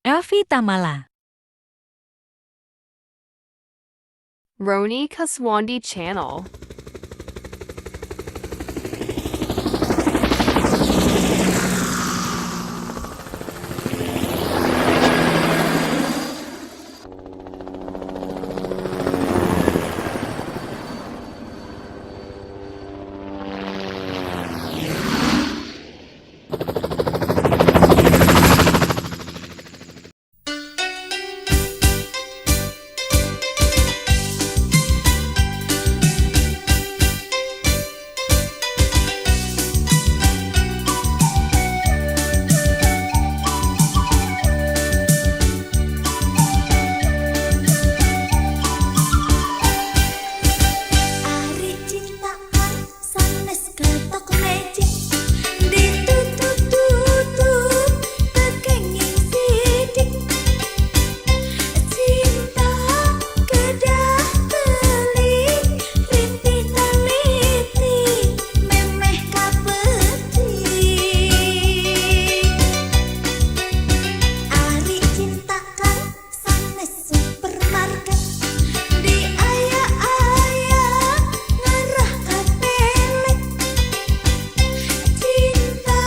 Elvi Tamala. Roni Kuswandi Channel. Ari cintaan sanes ketok magic, ditutup-tutup tekenging sidik. Cinta kedah telik, rintih teliti memeh kapetik. Ari cinta kan sanes supermarket, di aya-aya ngarah ka pelet. Cinta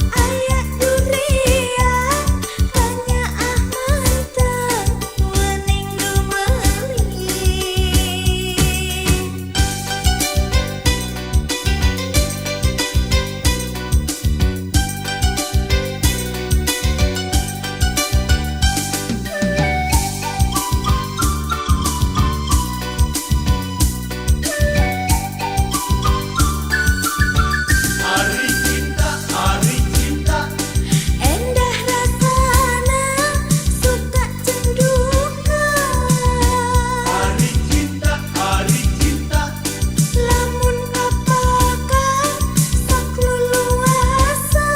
aya durian, hanya ah mantep wening nu meuli. Ari cinta, ari cinta, Endah rasana suka cenduka, ari cinta, ari cinta, lamun kapakan sok luluasa.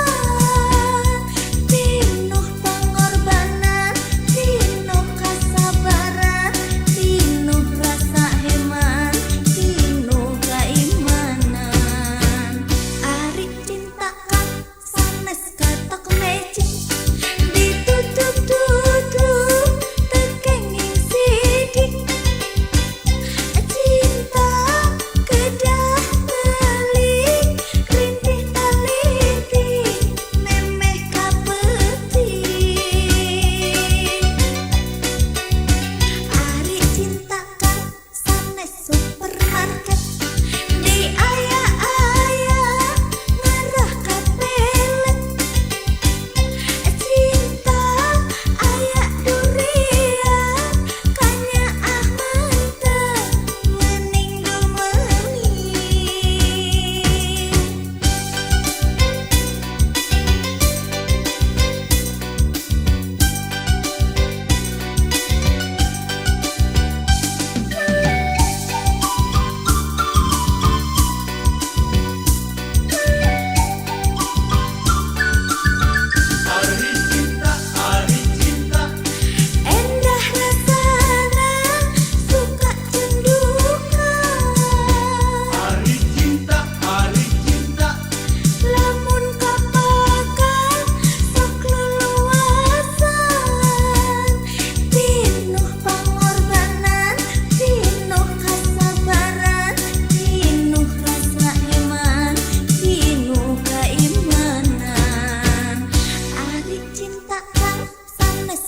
Pinuh pengorbanan, pinuh kasabaran, pinuh rasa heman, pinuh keimanan. Ari cinta kan sanes ketok magic, ditutup-tutup tekenging sidik. Cinta kedah telik, rintih teliti memeh kapetik. Ari cinta kan sanes supermarket, di aya-aya ngarah ka pelet. Cinta aya durian, kanya ah mantep wening nu meuli. Ari cinta, ari cinta, Endah rasana suka cenduka, ari cinta, ari cinta, lamun kapakan sok luluasan. Pinuh pengorbanan, pinuh kasabaran, pinuh rasa heman, pinuh keimanan. Ari cinta kan sanes.